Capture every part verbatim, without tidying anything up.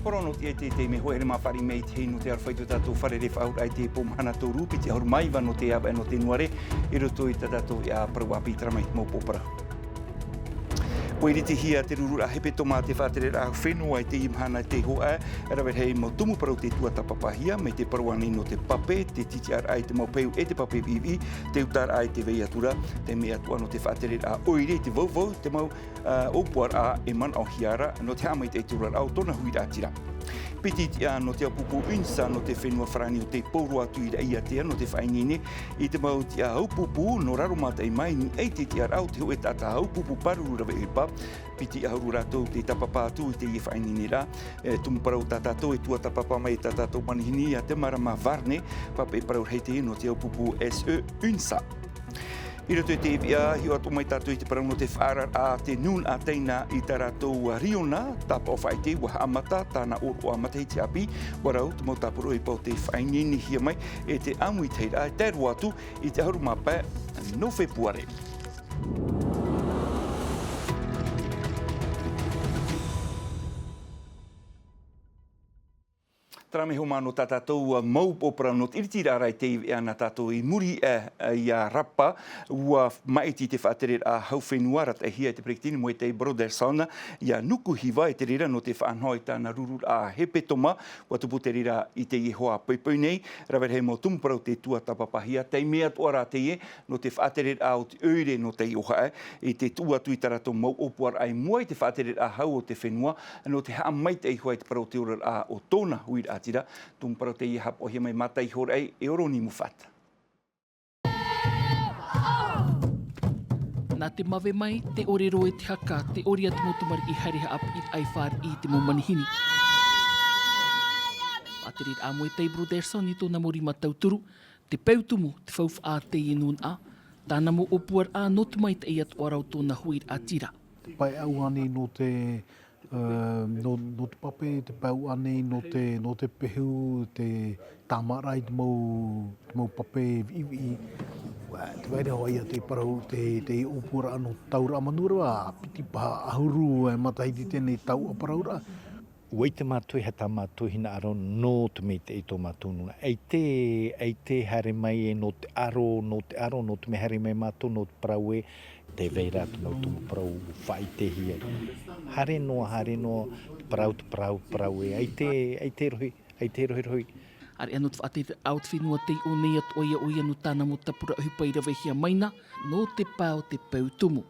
Poro nō te ʻaita i te mea hoʻi, haere mai fāriʻi mai i te hei nō te aroha i tō tātou fare faʻaʻauraʻa i te pō mahana toru, piti ʻahuru mā iva nō te ʻāvaʻe nō te nuare, i roto i tā tātou ʻāparau ʻāpī, terā mai te mau pōpara. ʻUa ʻiritihia te rururaʻa hepetoma te faʻatereraʻa fenua i teie mahana i te hoʻi, rave rahi mau tumu parau tē tuatāpapahia, mai te parau ānei nō te pape, te tītiʻaraʻa i te mau peu e te pape viʻiviʻi, te utaraʻa i te vai atu ra, te mea atoʻa nō te faʻatereraʻa ʻoire i te vauvau, te mau ā, ʻōpuaraʻa e manaʻohia ra, nō te haʻamaitaʻi i te oraraʻa o tōna huiraʻatira. Piti tiʻa nō te aupupū UNSA nō te fenua Farāni ʻo tei pau roa atu i Raʻiātea nō te faʻaineine i te mau tiʻa aupupū nō raro mātaʻi mai i niʻa i te tiʻaraʻa o te hōʻē taʻata aupupū pāruru rave ʻohipa. Piti ʻahuru rātou tei tāpapa atu i teie faʻaineineraʻa. E, tumu parau tā tātou e tuatāpapa mai e tā tātou manihini, a Temarama Varne, pape parau rahi teie nō te aupupū S E UNSA. I roto i te ʻīvaʻe, hiʻo atoʻa mai tātou i te parau nō te faʻaararaʻa a te nūnaʻa Taina i tā rātou riona, tāpaʻo faʻaʻite ʻua haʻamata tāna ʻōroʻa matahiti ʻāpī, ʻua rau te mau tāpura ʻohipa ʻo tei faʻaineinehia mai, e te ʻāmuitahiraʻa e tae roa atu i te ʻahuru mā pae nō Fepuare. Terā mai hoʻi nō tā tātou mau pōpara nō te ʻiritiraʻa i te ʻīvaʻe nā tātou i muri, e, e, ia Rapa, ʻua māʻiti te faʻatereraʻa hau fenua arataʻihia e te peretiteni Moetai Brotherson, ia Nuku Hiva, e te reira nō te faʻanaho i tāna rururaʻa hepetoma, ʻua tupu te reira i teie hoa poipoi nei, rave rahi mau tumu parau tē tuatāpapahia, taime atoʻa rā teie, nō te faʻatereraʻa o te ʻoire nō tei ʻōhie, i te tuʻu atu i tā rātou mau ʻōpuaraʻa i mua i te faʻatereraʻa hau o te fenua, nō te haʻamaitaʻi hoʻi i te parau o te oraraʻa o tōna huiraʻatira, tumu parau teie haʻapaʻohia mai Mātai Horai e Oroni Mufata. Nā te mave mai, te ʻore roa e te haka, te ʻore a te mau tamariʻi haere haʻapiʻiraʻa i fāriʻi i te mau manihini. Faʻatereraʻa Moetai Brotherson i tōna mau rima tauturu, te peu tumu, te faufaʻa a teie nūnaʻa, tāna mau ʻōpuaraʻa nō te maitaʻi atoʻa ra o tōna huiraʻatira. Te pae ʻau ānei nō te, ā, nō, nō te pape, te pae ʻau ānei nō te, nō te pehu, te tāmāʻaraʻa i te mau, te mau pape viʻiviʻi. Ua, tē vai ra hoʻi ia te parau, te, te ʻōpuaraʻa nō te tauraʻa manu ra, piti paha ʻahuru e matahiti teie tauʻa parauraʻa. ʻUa ʻite mātou e aha tā mātou hinaʻaro nō te maitaʻi i tō mātou nūnaʻa. ʻAita, ʻaita e haere mai ē nō te aro, nō te aro, nō te mea haere mai mātou, nō te parau ē, tē vai ra te mau tumu parau faʻaʻitehia. Haere noa, haere noa, te parau, te parau, parau ē, ʻaita, ʻaita e rohi, ʻaita e rohirohi. ʻAreʻa nō te faʻatereraʻa o te fenua tei ʻō nei atoʻa ia ʻoia nō tāna mau tāpura ʻohipa i ravehia mai na, nō te pae o te peu tumu.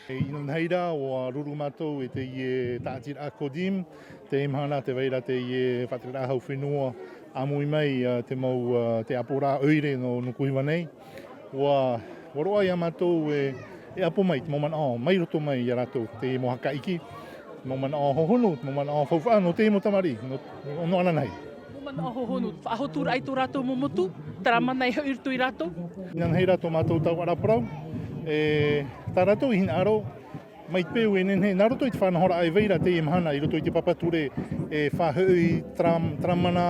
Inanahi ra, ʻua ruru mātou e teie tāʻatiraʻa CODIM, teie mahana tē vai ra teie faʻatereraʻa hau fenua, ʻāmui mai, ā, te mau, ā, te ʻāpoʻoraʻa ʻoire nō, nō Nuku Hiva nei. ʻUa, ʻua roaʻa ia mātou e, e ʻapo mai te mau manaʻo, mai roto mai ia rātou, teie mau haka ʻiki, te mau manaʻo hohonu, te mau manaʻo faufaʻa, nō teie mau tamariʻi, nō, nō ananahi. Mau manaʻo hohonu, faʻahoturaʻa i tō rātou mau motu, terā mana e hoʻi i roto ia rātou. Inanahi rā tō mātou tauʻaraʻa parau, e, tā rātou i hinaʻaro, mai te peu e nehenehe, nā roto i te faʻanahoraʻa e vai ra teie mahana, i roto i te papa ture, e faʻahoʻi terā, terā mana,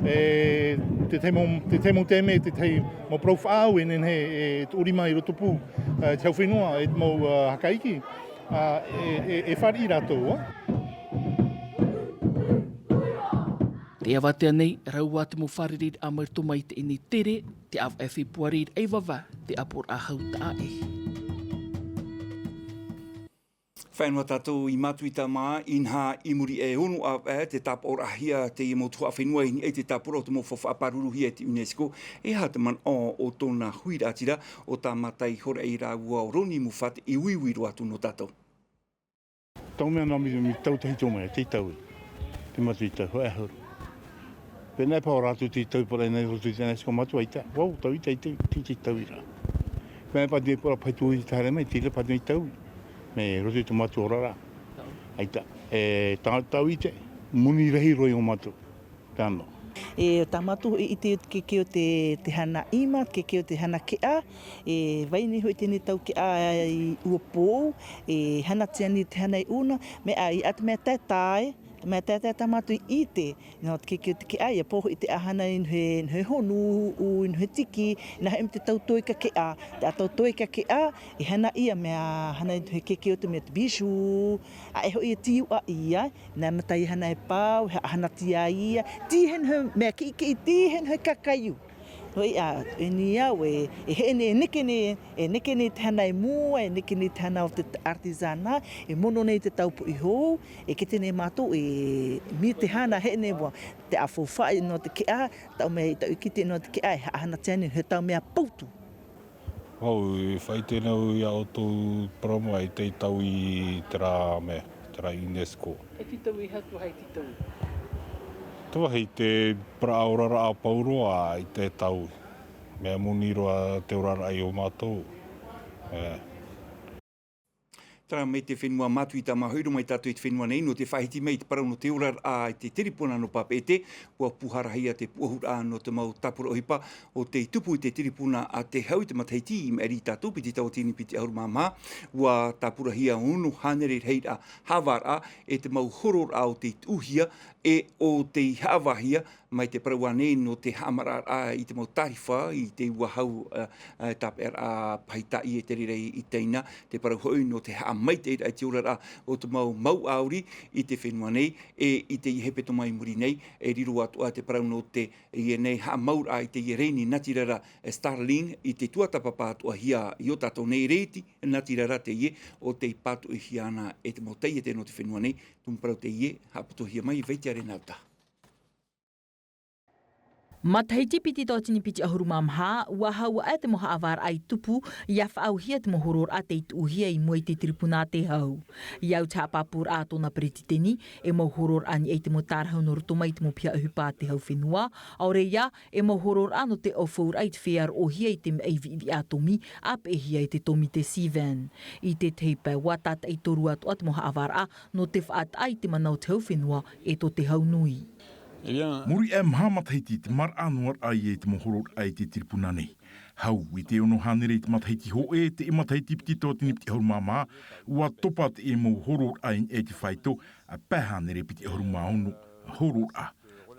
e, te tahi mau, te tahi mau taime, te tahi mau parau faʻaau e nehenehe, e tuʻu rima i rotopū, e, te hau fenua, e te mau, ā, haka ʻiki. Ā, e, e, e fāriʻi rātou, ā. Te ʻāvaʻe nei, rāua te mau fārereiraʻa mai roto mai i teie nei tere, te ʻāvaʻe Fepuare i Raʻiātea, te ʻāpoʻoraʻa hau taʻa ʻē. Faʻaea noa tātou i Matuita mā, inaha i muri aʻe i te ono ʻāvaʻe, te tāpaʻoraʻahia teie mau tuhaʻa fenua i niʻa i te tāpura o te mau faufaʻa pāruruhia e te UNESCO, e aha te manaʻo o tōna huiraʻatira, ʻo tā Mātai Horai rāua ʻo Roni Mufata i uiui roa atu nō tātou. Tau mea nā mi, mi tau tahi tō mai, tei tau i. Te Matuita, hōʻē ʻahuru. Pēnā e paha rātou tei tau i parau nei roto i te UNESCO mātou ʻaita. Vau, tau ʻaita, ʻaita, tei, tei tau i rā. Pēnā e paha tei parau pahi tū i te haere mai, tei rā paha tei tau i. Mea roto i tō mātou oraraʻa. ʻAita. E, tā, tau ʻaita, moni rahi roa iā mātou. Tano. E, tā mātou hoʻi i te, te keke o te, te hana ʻima, te keke o te hana keʻa, e, vai nei hoʻi teie tau keʻa i Uapōʻou, e, hana tiani te hana i ʻōna, mea i ʻata mea tae tae, Mea taeatae tā mātou i ʻite, nō te keke o te keʻa, ʻia pōhoʻi te ʻāhana i nohe, nohe honu, ʻū, i nohe tiki, nā hoʻi mai te tau toeka keʻa, te ʻātau toeka keʻa, e hana ʻia mea hana i nohe keke o te mea te bijou, ʻaʻe hoʻi e tīuʻa ʻia, nā mea tā ʻia hana e pau, e haʻahanatia ʻia, tī he nohe mea kiʻikiʻi, tī he nohe kakaiu. Hoi ā, e nīnau e, e heʻe nei, e neke nei, e neke nei te hana i mua, e neke nei te hana o te artisanat, e mono nei te taupoʻi hou, e kite nei mātou e mea te hana heʻe nei mua, te ʻāfaufaʻa nō te keʻa, tau mea i tau i kite nō te keʻa, e haʻahanatia nei he tau mea poutu. Vau, e faʻaʻite nei au iā ʻoutou parau mā, e tei tau i terā mea, terā UNESCO. E tītau i hea, te vāhi e tītau? Te vāhi te parau oraraʻa pauroa i te tau. Mea moni roa te oraraʻa i ō mātou. E. Terā mai te fenua Matuita, mea hoʻi roa mai tātou i te fenua nei, nō te faʻahiti mai i te parau nō te oraraʻa i te tiripuna nō Papeʻete, ʻua pūharahia te puʻohuraʻa nō te mau tāpura ʻohipa, ʻo tei tupu i te tiripuna a te hau i te matahiti i maʻiri ia tātou, piti tauatini piti ʻahuru mā maha, ʻua tāpurahia ono hānere rahiraʻa haʻavāraʻa e te mau hororaʻa ʻo tei tuʻuhia, e ʻo tei haʻavāhia, mai te parau ānei nō te haʻamaraʻaraʻa i te mau tārifa i te ua hau, ā, ā, tāpeʻaraʻa pahitaʻi e te reira i teie nei, te parau hoʻi nō te haʻamaitaʻiraʻa i te oraraʻa o te mau mau ʻāuri i te fenua nei, e i teie hepetoma i muri nei, e riro atoʻa te parau nō te, ia nei haʻamauraʻa i teie rēni natirara Starlink i te tuatāpapa atoʻahia i ō tātou nei rēti natirara teie ʻo tei pātoʻihia ana e te mau taiete nō te fenua nei, tumu parau teie, haʻaputuhia mai e Vaitea Renata. Matahiti piti tauatini piti ʻahuru mā maha, ʻua hau aʻe te mau haʻavāraʻa i tupu, ʻia faʻaauhia te mau hororaʻa tei tuʻuhia i mua i te tiripuna a te hau. ʻIa au te haʻapāpūraʻa a tōna peretiteni, e mau hororaʻa i niʻa i te mau tārahu nō roto mai i te mau piha ʻohipa a te hau fenua, ʻaore ia, e mau hororaʻa nō te ʻaufauraʻa i te feiā roʻohia i te maʻi viʻiviʻi ʻātomi, ʻāpeʻehia e te tōmite Seven. I te tahi pae, ʻua tātaʻi toru atoʻa te mau haʻavāraʻa nō te faʻataʻa i te mana o te hau fenua e tō te hau nui. Muri aʻe maha matahiti te maraʻa noa raʻa i te mau hororaʻa i te tiripuna nei. Hau i te ono hānere i te matahiti hōʻē, teie matahiti piti tauatini piti ʻahuru mā maha, ʻua topa teie mau hororaʻa i niʻa i te faito, ā, pae hānere piti ʻahuru mā ono hororaʻa.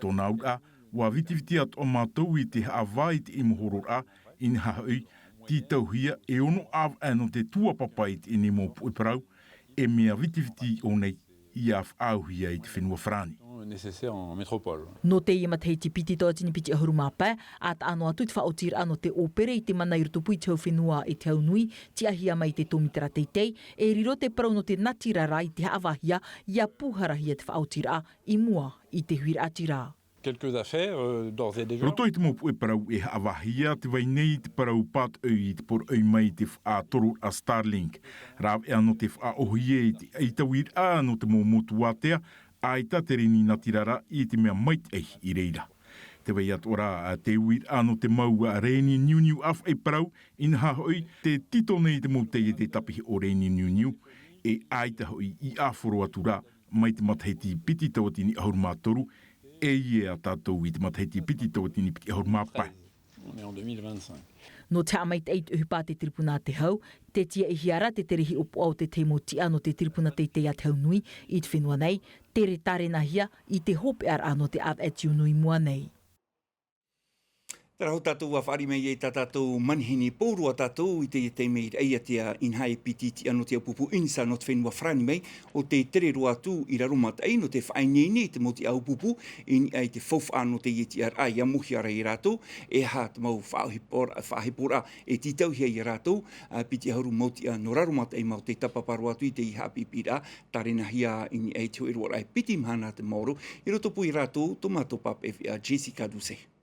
Tōna auraʻa, ʻua vitiviti atoʻa mātou i te haʻavā i teie mau hororaʻa, inaha hoʻi, tītauhia e ono ʻāvaʻe nō te tuatāpapa i teie nei mau puʻe parau, e mea vitiviti ʻō nei, ʻia faʻaauhia i te fenua Farāni. Nécessaire en métropole. Nō teie matahiti piti tauatini piti ʻahuru mā pae, ʻa taʻa noa atu te faʻaotiraʻa nō te ʻōpere i te mana i rotopū i te hau fenua e te hau nui, tiʻahia mai te tōmitera teitei, e riro te parau nō te natirara i te haʻavāhia, ʻia pūharahia te faʻaotiraʻa i mua i te huiraʻatira. Quelques affaires, euh, d'ores et déjà. Roto i te mau puʻe parau e haʻavāhia, tē vai nei te parau pātoʻi i te poroʻi mai i te faʻatororaʻa Starlink. Rāveʻa nō te faʻaʻōhie i te ʻaitauiraʻa nō te mau motu ātea, ʻaita te rēni natirara i te mea maitaʻi i reira. Tē vai atoʻa ra te uiraʻa nō te mau rēni niuniu ʻāfaʻi parau, inaha hoʻi, tē tītau nei te mau taiete tāpiʻi o rēni niuniu, e ʻaita hoʻi i ʻāfaro atu ra, mai te matahiti piti tauatini ʻahuru mā toru, e ʻia tātou i te matahiti piti tauatini piti ʻahuru mā pae. On est en deux mille vingt-cinq. Nō te haʻamaitaʻi i te ʻohipa a te tiripuna a te hau, tē tiaʻihia ra te tere hiʻopoʻa o te tahi mau tiʻa nō te tiripuna teitei a te hau nui i te fenua nei, tere tārenahia i te hopeʻaraʻa nō te ʻāvaʻe tiunu i mua nei. Terā hoʻi tātou ʻua fāriʻi mai ai tā tātou manihini pauroa tātou i teie taime i raʻi atu, inaha e piti tiʻa nō te ʻaupupu INISA nō te fenua Farāni mai, ʻo tē tere roa atu i Raromataʻi nō te faʻaineine i te mau tiʻa ʻaupupu i niʻa i te faufaʻa nō teie tiʻaraʻa. ʻIa mōhia ra ia rātou e aha te mau faʻaheporaʻa, faʻaheporaʻa e tītauhia ia rātou, ā, piti ʻahuru mau tiʻa nō Raromataʻi mā ʻo tē tāpapa roa atu i teie haʻapiʻipiʻiraʻa, tārenahia i niʻa i te hōʻē roaraʻa e piti mahana te maoro, i rotopū ia rātou tō mātou pāpaʻi veʻa Jessica Doucet.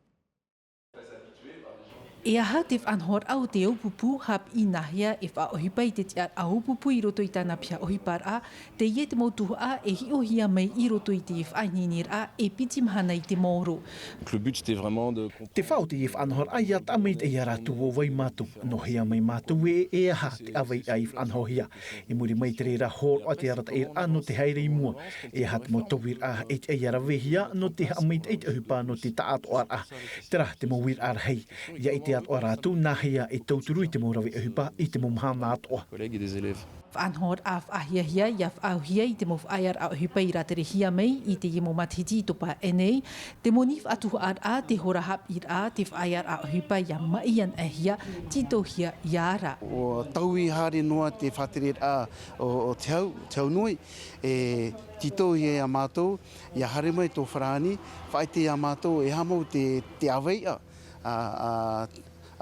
E aha te faʻanahoraʻa o te ʻaupupu, haʻapiʻihia e faʻaʻohipa i te tiʻaraʻa ʻaupupu i roto i tāna piha ʻohiparaʻa, teie te mau tuhaʻa e hiʻohia mai i roto i te faʻaineineraʻa e piti mahana i te maoro. Donc le but, c'était vraiment de comprendre. Te fā o teie faʻanahoraʻa ʻia taʻa maitaʻi ia rātou ʻo vai mātou, nō hea mai mātou ē, e aha te ʻāvaʻe i faʻanahohia. I muri mai i te reira hōroʻa te arataʻiraʻa nō te haere i mua, e aha te mau tauiraʻa e tiʻa ʻia ravehia nō te haʻamaitaʻi i te ʻohipa nō te taʻatoʻaraʻa. Terā te mau uiraʻa rahi, ʻia ʻite Ia atoʻa rātou nāhea e tauturu i te mau rave ʻohipa i te mau mahana atoʻa. Collègues et des élèves. Faʻanahoraʻa faʻahiahia ia faʻaauhia i te mau faʻaearaʻa ʻohipa i rāterehia mai i teie mau matahiti i topa aʻe nei. Te moni faʻatuhaʻaraʻa, te hora haʻapiʻiraʻa, te faʻaearaʻa ʻohipa ia maʻi anaʻe hia, tītauhia ia ara. ʻUa taui haere noa te faʻatereraʻa o, o te hau, te hau nui, e tītauhia ia mātou, ia haere mai tō farāni, faʻaʻite ia mātou e aha mau te, te ʻāvaʻe a, a,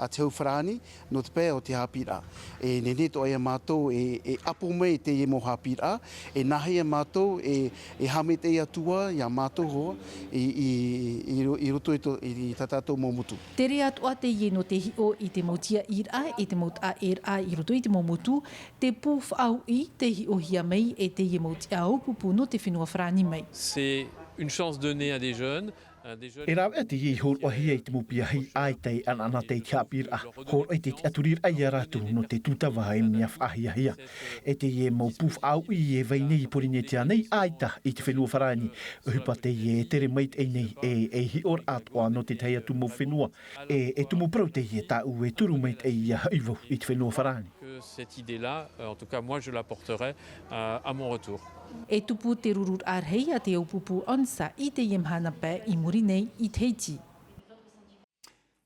a te hau farāni, nō te pae o te haʻapiʻiraʻa. E nehenehe atoʻa ia mātou e, e ʻapo mai teie mau haʻapiʻiraʻa, e nāhea ia mātou e, e haʻamaitaʻi atu ā ia mātou hoʻi i, i, i ro-, i roto i tō, i tā tātou mau motu. Tere atoʻa teie nō te hiʻo i te mau tiaʻiraʻa, i te mau taʻaʻēraʻa i roto i te mau motu, te pū faʻauʻi, te hiʻohia mai e teie mau tiʻa ʻaupūpū nō te fenua farāni mai. C'est une chance donnée à des jeunes. E rāveʻa teie i hōroʻahia i te mau piahi ʻaita e ʻanaʻanatae i te haʻapiʻiraʻa. Hōroʻa i te tiʻaturiraʻa ia rātou nō te tūtava e mea faʻahiahia. E teie mau pū faʻauʻi e vai nei i Pōrīnetia nei ʻaita i te fenua farāni. ʻOhipa teie e tere maitaʻi nei e, e hiʻoraʻa atoʻa nō te tahi atu mau fenua. E, e tumu parau teie tāʻu e turu maitaʻi ia haʻavau i te fenua farāni. Que cette idée-là, euh, en tout cas, moi, je la porterai, euh, à mon retour. E tupu te rururaʻa rahi a te ʻaupūpū UNSA i teie mahana pae i muri nei i Tahiti.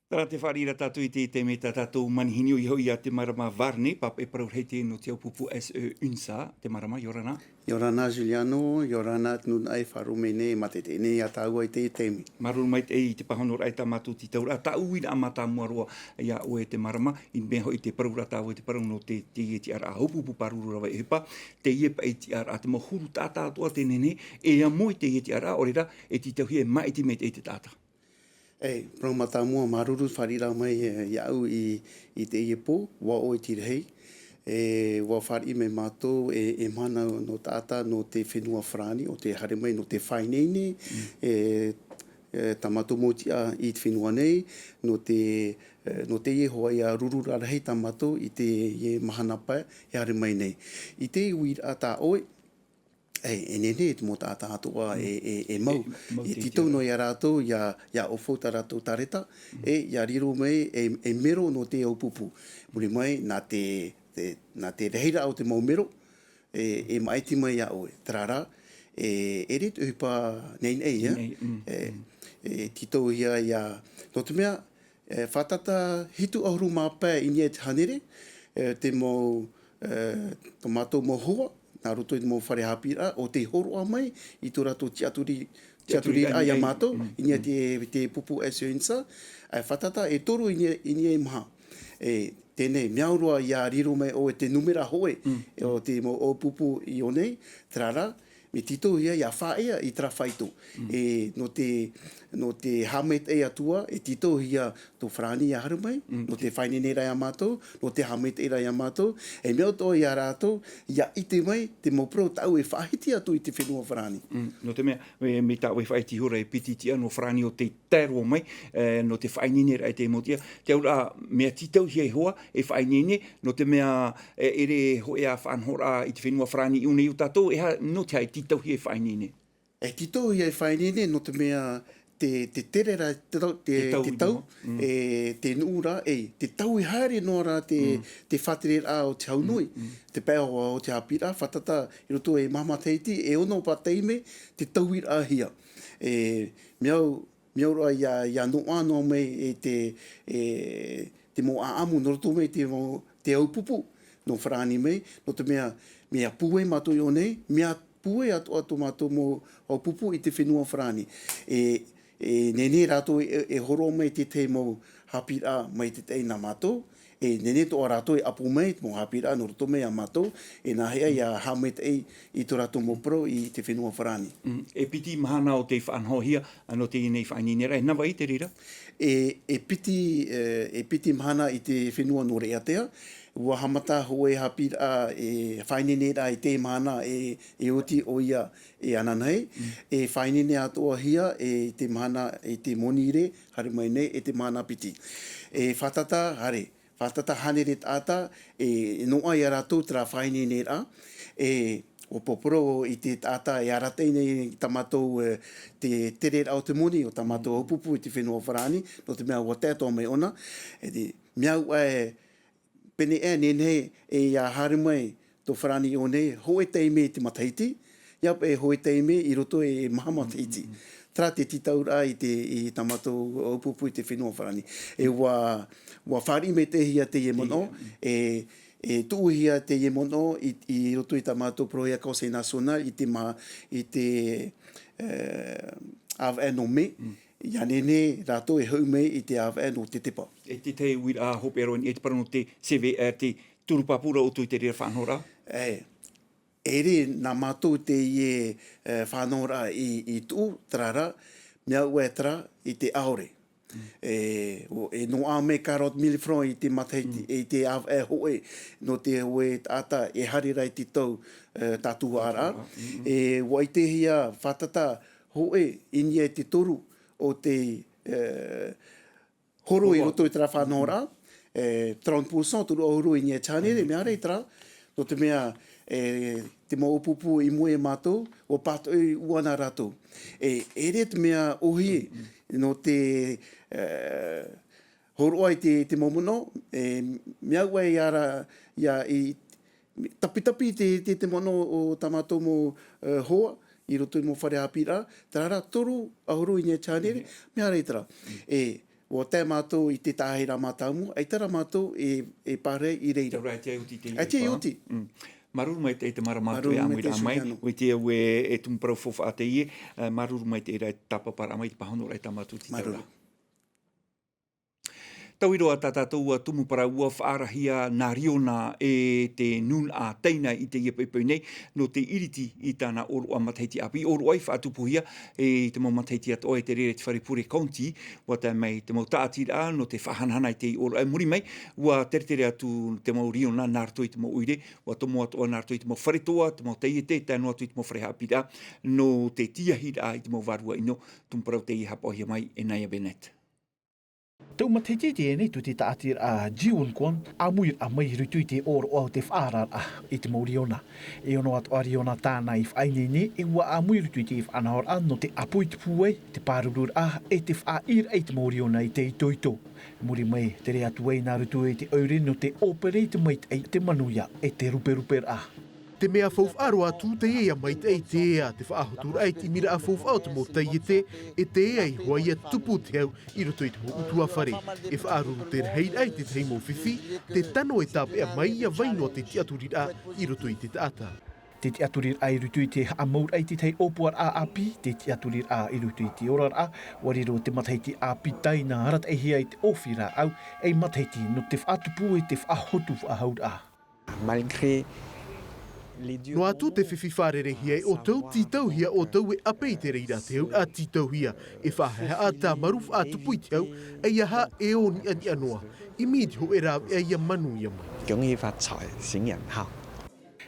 Tārā te fāriʻi ra tātou i te, te mea tā tātou manihini ʻoia hoʻi ia Temarama Varney, pāpaʻi parau rahi teie nō te ʻaupūpū S E UNSA, Temarama, ʻia ora na. ʻIa ora na Juliano, ʻia ora na te nūnaʻa e faʻaroʻo mai nei, e mātaʻitaʻi nei ia tāua i teie taime. Māuruuru maitaʻi i te pāhonoraʻa i tā mātou tītauraʻa, tāʻu uiraʻa mātāmua roa ia ʻoe Temarama, i te mea hoʻi te parauraʻa tāua i te parau nō te, teie tiʻaraʻa ʻaupūpū pāruru rave ʻohipa, teie paʻi tiʻaraʻa, te mau huru taʻata atoʻa tē nehenehe e amo i teie tiʻaraʻa, ʻaore rā, e tītauhia e māʻiti maitaʻi te taʻata. E, parau mātāmua, māuruuru fāriʻi ra mai, e, iāʻu i, i teie pō, ʻua ʻoe i te rahi. E, ʻua fāriʻi mai mātou, e, e mahana nō taʻata, nō te fenua farāni, ʻo tē haere mai, nō te faʻaineine, e, e, tā mātou mau tiʻa i te fenua nei, nō te, e, nō teie hoʻi ia rururaʻa rahi tā mātou i teie mahana pae e haere mai nei. I te uiraʻa tā ʻoe, E, e nehenehe te mau taʻata atoʻa e, e, e mau. E, mau. E te tītau noa ia rātou, ia, ia ʻaufau tā rātou tareta, e, ia riro mai, e, e mero nō te ʻaupūpū. Muri mai, nā te, te, nā te rahiraʻa o te mau mero, e, e māʻiti mai ia ʻoe. Terā rā, e, e riro te ʻohipa naʻinaʻi, ā? Naʻinaʻi, mm, e, mm. E tītauhia ia, nō te mea, E, fātata hitu ʻahuru mā pae i niʻa i te hānere, e, te mau, e, tō mātou mau hoa, nā roto i te mau fare haʻapiʻiraʻa, ʻo tē hōroʻa mai i tō rātou tiʻaturi, tiʻaturiraʻa ia mātou, mm, i niʻa i te, te pupu S E UNSA, e, fātata e toru i niʻa, i niʻa i maha. E, teie nei, mea au roa ia riro mai ʻoe te nūmera hōʻē, mm, o te mau ʻaupūpū i ʻō nei, terā rā, mea tītauhia ia faʻaea i terā faito. Mm. E, nō te, nō te haʻamaitaʻi atu ā, e tītauhia tō farāni ia haere mai, mm, nō te faʻaineineraʻa ia mātou, nō te haʻamaitaʻiraʻa ia mātou, e mea atoʻa ia rātou, ia ʻite mai te mau parau tāʻu e faʻahiti atu i te fenua farāni. Mm, nō te mea, mea, mea tāʻu e faʻahiti ihora e piti tiʻa nō farāni ʻo tē tae roa mai, e, nō te faʻaineineraʻa i te mau tiʻa. Te auraʻa, mea tītauhia e hoa, e faʻaineine, nō te mea, e, ʻere hōʻē ā faʻanahoraʻa i te fenua farāni i ʻō nei iā tātou, e aha, nō te aha e tītauhia e faʻaineine? E tītauhia e faʻaineine, nō te mea te, te tere ra te tau, te, te tau, te tau, mm, e, te nuʻu ra, e, te tau e haere noa ra te, mm, te faʻatereraʻa o te hau nui, mm, mm, te pae o, o te haʻapiʻiraʻa, fātata i roto e maha matahiti, e ono paʻi taime, te tauiraʻahia. E, mea au, mea au roa ia, ia noaʻa noa mai e te, e, te mau ʻāʻamu nō roto mai te mau, te ʻaupūpū, nō farāni mai, nō te mea, mea pūai mātou i ʻō nei, mea pūai atoʻa tō mātou mau ʻaupūpū i te fenua farāni. E, e nehenehe rātou e, e hōroʻa mai te tahi mau haʻapiʻiraʻa mai te tahi nā mātou, e nehenehe atoʻa rātou e ʻapo mai te mau haʻapiʻiraʻa nō roto mai iā mātou, e nāhea ia haʻamaitaʻi i tō rātou mau parau i te fenua farāni. Mm, e piti mahana ʻo tē faʻanahohia, ā, nō teie nei faʻaineineraʻa, e nava i te reira? E, e piti, e, e piti mahana i te fenua nō Raʻiātea, ʻua haʻamata hōʻē haʻapiʻiraʻa, e, faʻaineineraʻa i te mahana e, e oti ʻoia e ananahi, mm, e faʻaineine atoʻahia e te mahana, e te Monirē, haere mai nei, e te mahana piti. E fātata, haere, fātata hānere taʻata, e, e noaʻa ia rātou terā faʻaineineraʻa, e, ʻua pōporo i te taʻata e arataʻi nei tā mātou, e, te tereraʻa o te moni o tā mātou ʻaupūpū i te fenua Farāni, nō te mea ʻua tae atoʻa mai ʻōna, e te mea ʻua e pēnei e nehenehe e ia haere mai tō Farāni i ʻō nei, hōʻē taime i te matahiti, ia paʻi hōʻē taime i roto i maha matahiti. Terā te tītauraʻa i te, i tā mātou ʻaupūpū i te fenua Farāni. E ʻua, ʻua fāriʻi maitaʻihia teie manaʻo, e, e tuʻuhia teie manaʻo i, i roto i tā mātou poroheka Conseil National i te ma-, i te, e, ʻāvaʻe nō Mē, ia nehenehe rātou e hoʻi mai i te ʻāvaʻe nō Tetepa. E te tahi uiraʻa hopeʻa roa i niʻa i te parau nō te C V R, te turu pāpū ra ʻoutou i te reira faʻanahoraʻa? E, ʻere nā mātou teie, e, faʻanahoraʻa i, i tuʻu, terā rā, mea ʻua e terā i te ʻaore. E, ʻo, e noaʻa mai quarante mille francs i te matahiti, i te ʻāvaʻe hōʻē, nō te hōʻē taʻata e haere ra i te tau, e, tātuhaʻaraʻa. E, ʻua ʻitehia fātata hōʻē i niʻa i te toru o te, e, horo i roto i terā faʻanahoraʻa, e, trente pour cent, toru ʻahuru i niʻa i te hānere, mea rā i terā, nō te mea, e, te mau ʻaupūpū i mua ia mātou, ʻua pātoʻi ʻū ana rātou. E, ʻere te mea ʻōhie, nō te, e, hōroʻa i te, te mau manaʻo, e, mea ʻua e ara, ia i, tapitapi te, te, te manaʻo o tā mātou mau, e, hoa, i roto i mau fare haʻapiʻiraʻa, terā rā toru ʻahuru i niʻa i te hānere, mea rā i terā. E, ʻua tae mātou i te tahi rā mātāmua, ʻaita rā mātou e, e pārahi i reira. Terā rā e tiʻa oti te ʻAita e oti. Māuruuru maitaʻi te māramarama atu e ʻāmuiraʻa mai, ʻua ʻite au e, e tumu parau faufaʻa teie, e, māuruuru maitaʻi rā e tāpaparaʻa mai i te pāhonoraʻa i tā mātou tītau ra. Māuruuru. Taui roa tā tātou ā tumu parau, ʻua faʻaarahia nā Riona e te nūnaʻa Taina i teie poʻipoʻi nei, nō te iriti i tāna ʻōroʻa matahiti ʻāpī, ʻōroʻa i faʻatupuhia i te mau matahiti atoʻa i te reira i te fare pure county, ʻua tae mai te mau tāʻatiraʻa nō te faʻahanahana i te ʻōroʻa i muri mai, ʻua teretere atu te mau Riona nā roto i te mau ʻoire, ʻua tomo atoʻa nā roto i te mau fare toa, te mau taiete, tae noa atu i te mau fare haʻapiʻiraʻa, nō te tiahiraʻa i te mau vārua ʻino, tumu parau teie i haʻapaʻohia mai e Naya Bennett. Tau matahiti i teie nei tō te tāʻatiraʻa Jiwon Kwon, ʻāmuiraʻa mai i roto i te ʻōroʻa o te faʻaararaʻa i te mau Riona. E ono atoʻa Riona tāna i faʻaineine, e ʻua ʻāmui i roto i te faʻanahoraʻa nō te ʻāpō i te pūai, te pārururaʻa, e te faʻaʻīraʻa i te mau Riona i te itoito. Muri mai, tere atu ai nā roto i te ʻoire nō te ʻōpere i te maitaʻi, te manuia, e te ruperuperaʻa. Te mea faufaʻa roa atu teie ia maitaʻi te ea, te faʻahoturaʻa i te ʻimiraʻa faufaʻa o te mau taiete, e te ea i hoʻi ia tupu te hau i roto i te mau ʻutuāfare. E faʻaruru te rahiraʻa i te tahi mau fifi, te tano e tāpeʻa mai ia vai noa te tiʻaturiraʻa i roto i te taʻata. Te tiʻaturiraʻa i roto i te haʻamauraʻa i te tahi ʻōpuaraʻa ʻāpī, te tiʻaturiraʻa i roto i te oraraʻa, ʻua riro te matahiti ʻāpī Taina arataʻihia i te ʻōfī rāʻau, ei matahiti nō te faʻatupu i te faʻahotu faʻahouraʻa. Malgré les durs... Noa atu te fifi fārerehia e ʻoutou, tītauhia ʻoutou e ʻape i te reira te auraʻa tītauhia, e faʻahaʻehaʻa tāmaru faʻatupu i te hau, ʻeiaha e ʻō niʻaniʻa noa, ʻimi i te hōʻē rāveʻa ia manuia mai.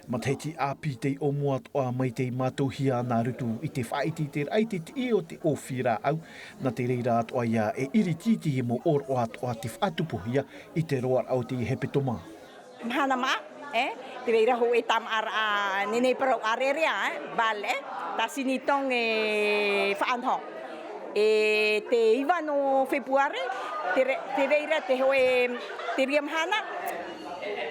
Matahiti ʻāpī tei ʻōmua atoʻa mai tei mātauhia nā roto i te faʻaʻiteʻiteraʻa i te tiʻi o te ʻōfī rāʻau, nā te reira atoʻa ia e iriti i te mau ʻōroʻa atoʻa te faʻatupuhia i te roaraʻa o te hepetoma. Mahana maʻa, e, te reira hōʻē tāmāʻaraʻa, nehenehe parau ʻārearea, e, bal, e, tā Sinitong e faʻanaho. E te iva nō Fepuare, te re-, te reira te hōʻē, te reira mahana,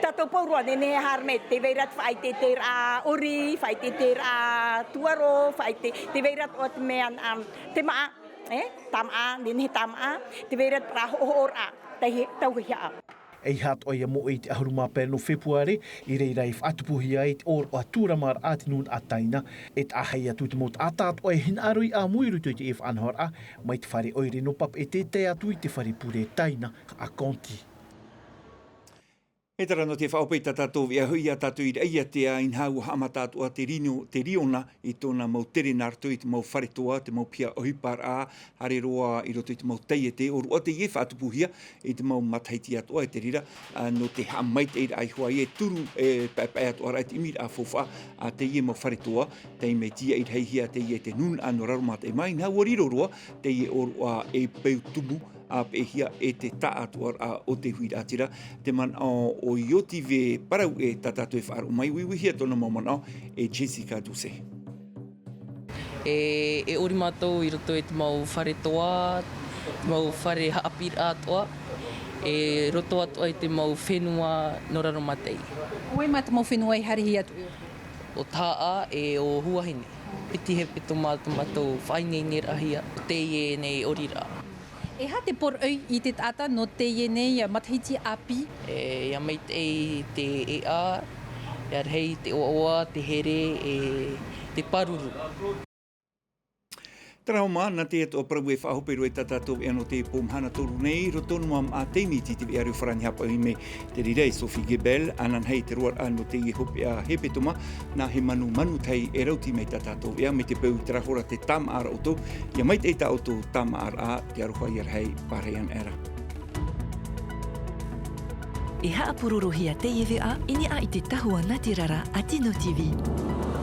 tātou pauroa, nehenehe e haere mai, te reira te faʻaʻiteʻiteraʻa ʻori, faʻaʻiteʻiteraʻa tuaro, faʻaʻite-, te reira atoʻa te mea, um, te māʻa, e, tāmāʻa, nehenehe tāmāʻa, te reira te parau hoʻohoʻoraʻa, tauhi-, tauhihaʻa. ʻEiaha atoʻa ia moʻe i te ʻahuru mā pae nō Fepuare, i reira i faʻatupuhia ai te ʻōroʻa tūramaraʻa a te nūnaʻa Taina, e taʻahi atu te mau taʻata atoʻa e hinaʻaro i ʻāmui i roto i te faʻanahoraʻa, mai te fare ʻoire nō Papeʻete tae atu i te fare pure Taina a Konti. E terā nō te faʻaʻohipa tā tātou, ʻia hoʻi ia tātou i reira, ʻia tea, inaha ʻua haʻamata atoʻa te rino, te riona i tōna mau tere nā roto i te mau fare toa, te mau piha ʻohiparaʻa, haere roa i roto i te mau taiete, ʻōroʻa teie i faʻatupuhia i te mau matahiti atoʻa i te reira, ā, nō te haʻamaitaʻiraʻa i hoʻi e turu, e paʻepaʻe atoʻa ra i te ʻimiraʻa faufaʻa a teie mau fare toa, tei mea tīaʻi rahi hia teie te nūnaʻa nō Raromataʻi mā, inaha ʻua riro roa teie ʻōroʻa e peu tumu, ʻĀpeʻehia e te taʻatoʻaraʻa o te huiraʻatira, te manaʻo o Iotive Parau e tā tātou e faʻaroʻo mai, uiuihia tōna mau manaʻo e Jessica Doucet. E, e ʻori mātou i roto i te mau fare toa, te mau fare haʻapiʻiraʻa toa, e roto atoʻa i te mau fenua nō raro maitaʻi. ʻO vai mā te mau fenua i haerehia atu? ʻO Tahaʻa e ʻo Huahine. Piti hepetoma tō mātou faʻaineineraʻahia, teie nei ʻoriraʻa. E aha te poroʻi i te taʻata nō teie nei matahiti ʻāpī? E, ʻia maitaʻi te ʻēʻa, ʻia rahi te ʻoaʻoa, te here, e te pāruru. Terā hoʻi mā, nā te atoʻa parau e faʻahope roa i tā tātou veʻa nō te pō mahana toru nei, roto noa mā te miti te veʻa reo farāni haʻapaʻo hime, te reira e Sophie Gebel, ananahi te roaraʻa nō teie hopeʻa hepetoma, nā he manu, manu tahi e rauti mai tā tātou veʻa, mai te peu i terā hora te tāmāʻaraʻa ʻoutou, ʻia maitaʻi tā ʻoutou tāmāʻaraʻa, te aroha ʻia rahi, pārahi ana ra. E haʻapurorohia teie veʻa i niʻa i te tahua nā te rara a Tino T V.